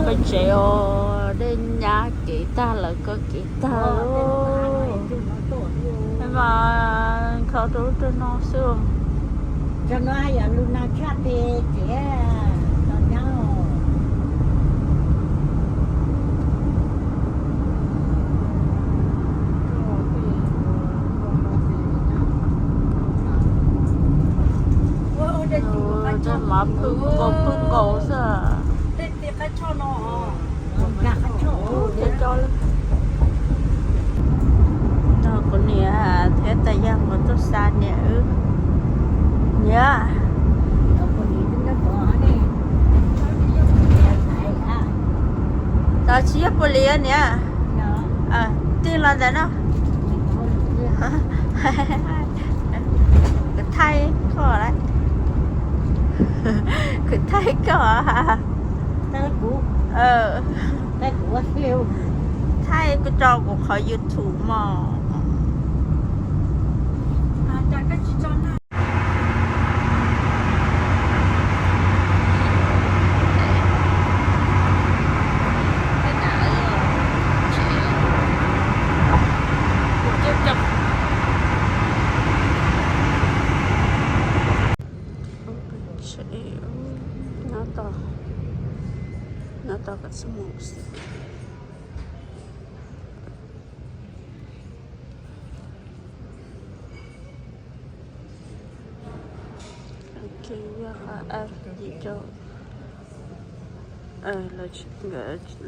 Peb tsev os, dej nyab kev tag lawm, koj kev tag lawm. Mas kho rau lub rau no xwb. Tej mav phwj nkaus phwj nkaus xwb. Cov cov, no kuv niam thiab tais yaj nkawd tuaj xa niam wb. Niam, tsis yog Pus Lis niam, tig los ntawm no. Kuv thaij koj lawm, kuv thaij koj. Thaij kuv tso kuv qhov YouTube mog. Yog qhov F yim caum,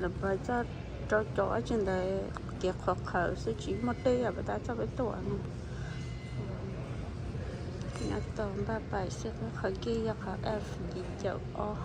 lawv pab coj rau caum ob tsi ntawd kev qhuav qhawv xwb, tsis muaj tej yam pab tab coj peb tuaj no. Nyob tau npaj pais xwb, qhov kij yog qhov F yim caum ob.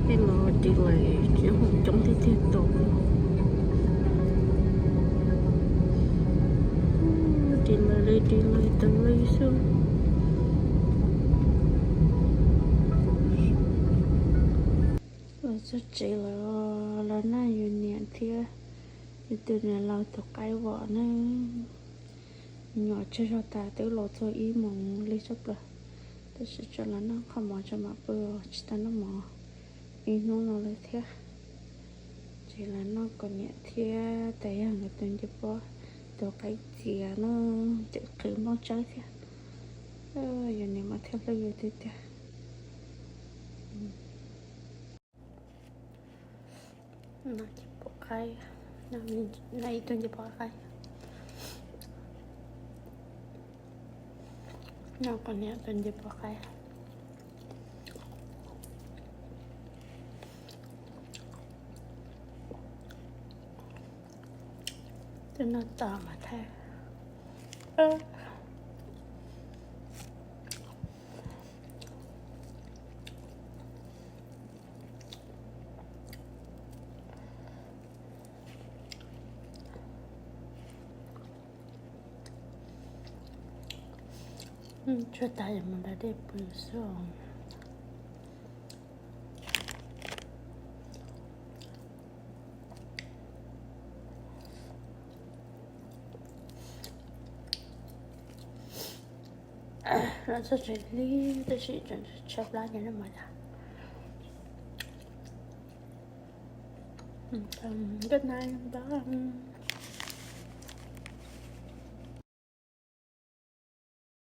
Tej no delay coob tiag tiag tau. Delay li delay tas li xwb. Los txog tsev lawm, los noj yus niam thiab yus tus niam laus tus qaib vom na. Nyuam tsawg zog tas twb los txog ib moos li sab plaws, tab sis tseem los noj qhov mov tso mam pw, tsis tau noj mov ib hnub no lawm thiab. Ces los noj kuv niam thiab tais yaj nkawd tus ncej puab tus qaib txias na, twb qhwv nplooj tsawb thiab. Yus niam mas thiaj hlub yus tiag tiag. Noj ib tug ncej puab qaib. Noj kuv niam tus ncej puab qaib. Twb noj tas mas thaij. Tshuav tas yuav mus da dej pw xwb. Los txog tsev li, tab sis tseem tshaib plab ces noj mov tas. Good night, bye.